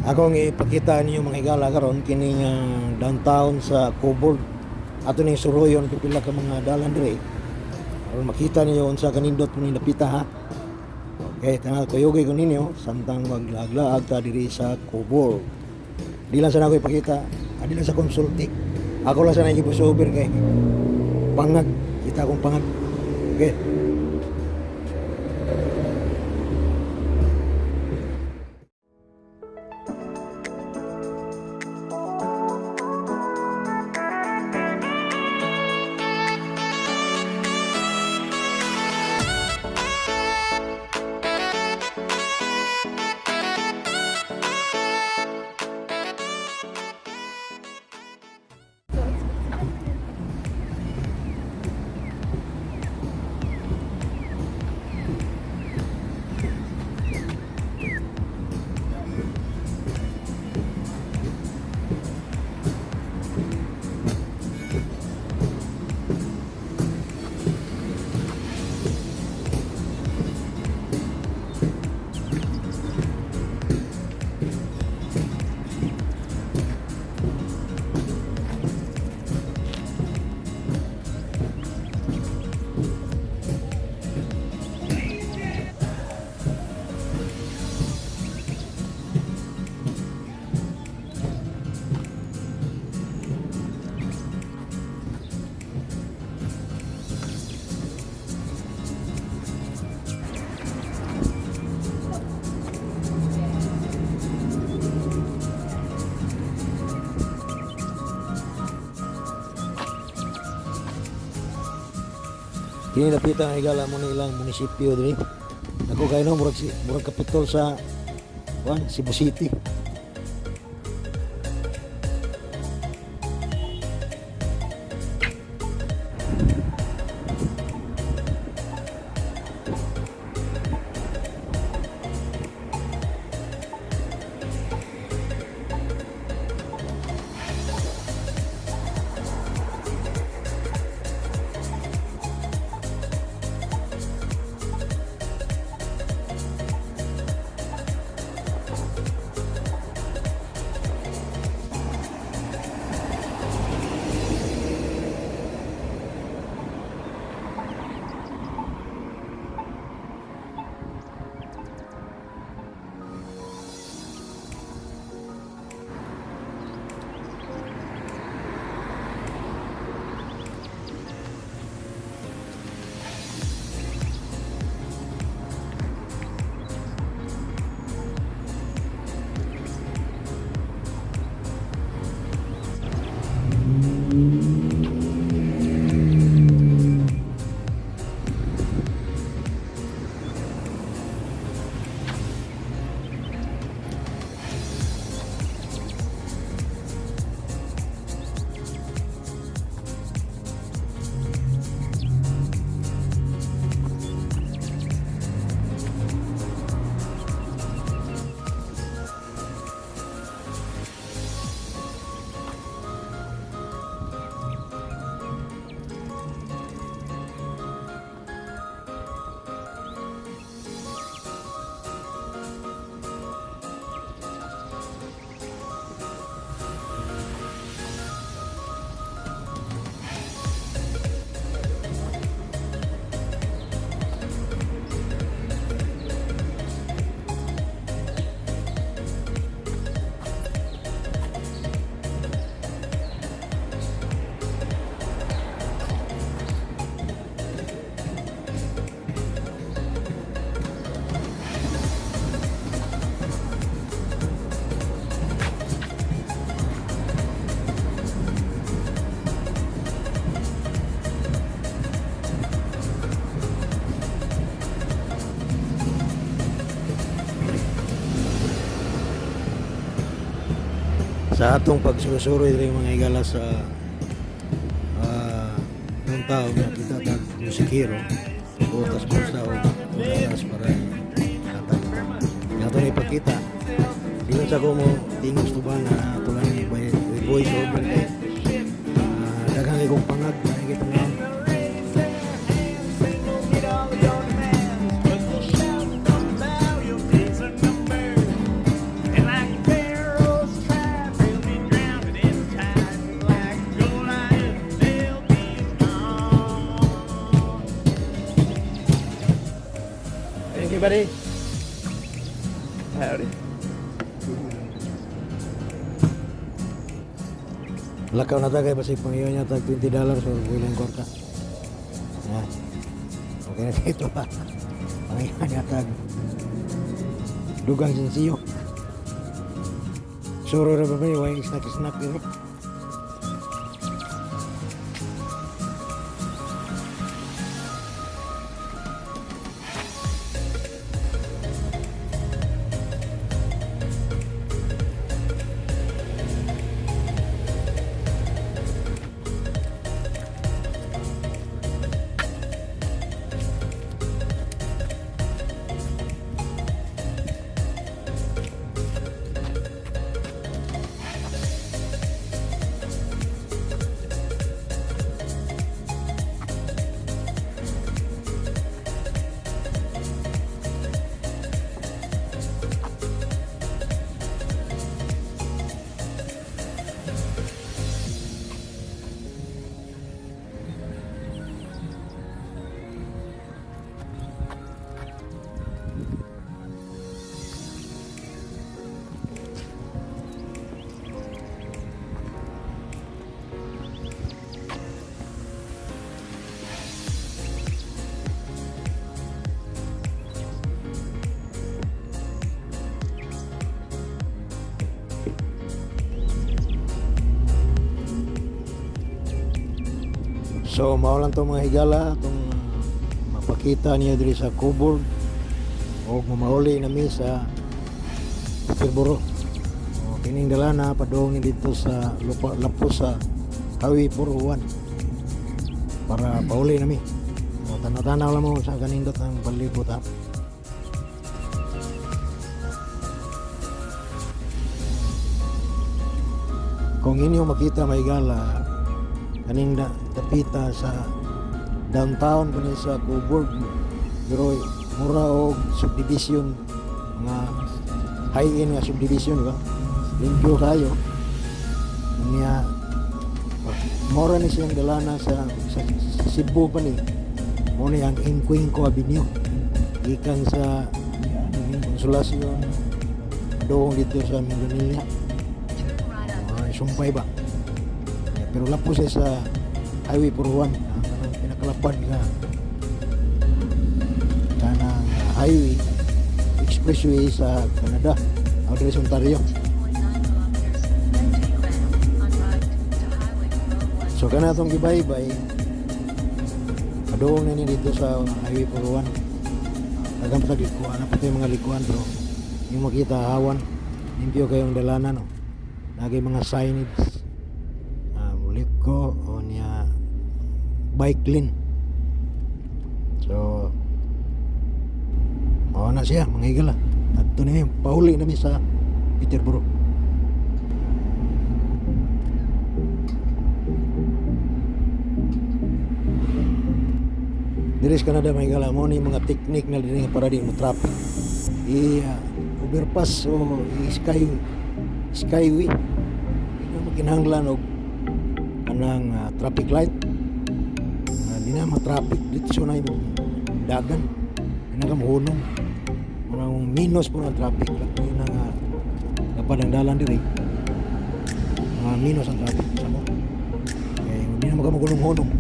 Akong ipakita ninyo, mga higala, karon kining downtown sa Coburg. Ato ning suroyon pipila ka mga dalan diri. Aron makita ninyo unsa kanindot ni dapita, ha. Okay, tanaw, kuyogay ko ninyo samtang maglaag-laag ta diri sa Coburg. Di lang sa nako ipakita, di lang sa consulting. Ako lang sa nag-voiceover kay pangag, kita akong pangag. Okay. Kini dapita, nga higala, mo ni ilang munisipyo diri. Ako kay no murag si murag kapitol sa kuan, Cebu City. Sa atong pagsuroy diri, mga higala, sa downtown, nakita tag musikero butas bulsa o oras para hatag. Ato na ipakita. Di lang sa ko mo tingos tuban na ato lang ni by voice over kay daghan kay kong pangag kay pangag. Meet all your demands, but we'll shout them loud. Your days are numbered, and like bear Howdy. Lakaw na ta kay basig pangiyon niya tag $20 or bilang kwarta. Ya. Okay na dito pa. Pangiyon niya tag dugang sinsiyo. Suro ra ba ba way snack snack diri. So mao lang to, mga higala, atong mapakita niyo diri sa Cobourg og mamauli na mi sa Peterborough. O, kining dalana padung ni dito sa lupa, lapos sa Highway 401 para pauli na mi. O, tanaw-tanaw lang mo sa kanindot ang palibot ha. Kung inyo makita, mga higala, kaning dapita sa downtown kuno sa Cobourg, pero mura og subdivision, mga high-end nga subdivision, di ba? Limpyo kayo niya. Mura ni siyang dalana sa Cebu pa ni mo ni ang Incuinco Avenue gikan sa Consolacion doon dito sa Minglanilla. Ay, sumpay ba? Yeah, pero lapos siya sa Highway 41, ang kanang pinakalapad nga kanang highway expressway sa Canada o diri sa Ontario. 2.9 kilometers, then take left on right to Highway 401. So kana atong gibaybay padung na ni dito sa Highway 41. Daghang pa tag likuan na pati mga likuan, pero yung makita hawan, limpyo kayong dalanan, no. Nagay mga signage, liko o niya bike lane. So mao na siya, mga higala. Adto na yun, pauli na mi sa Peterborough. Diri sa Canada, mga higala, mo ni mga technique na diri nga para di mo traffic. I overpass o i skyway. Di na makinahanglan og kanang traffic light. Di na ma-traffic dito na imong dagan. Di na ka mohunong. Murang minus po ang traffic. Labi na nga lapad ang dalan diri. Mga minus ang traffic sa mo. Kaya hindi na makamagulong-hunong.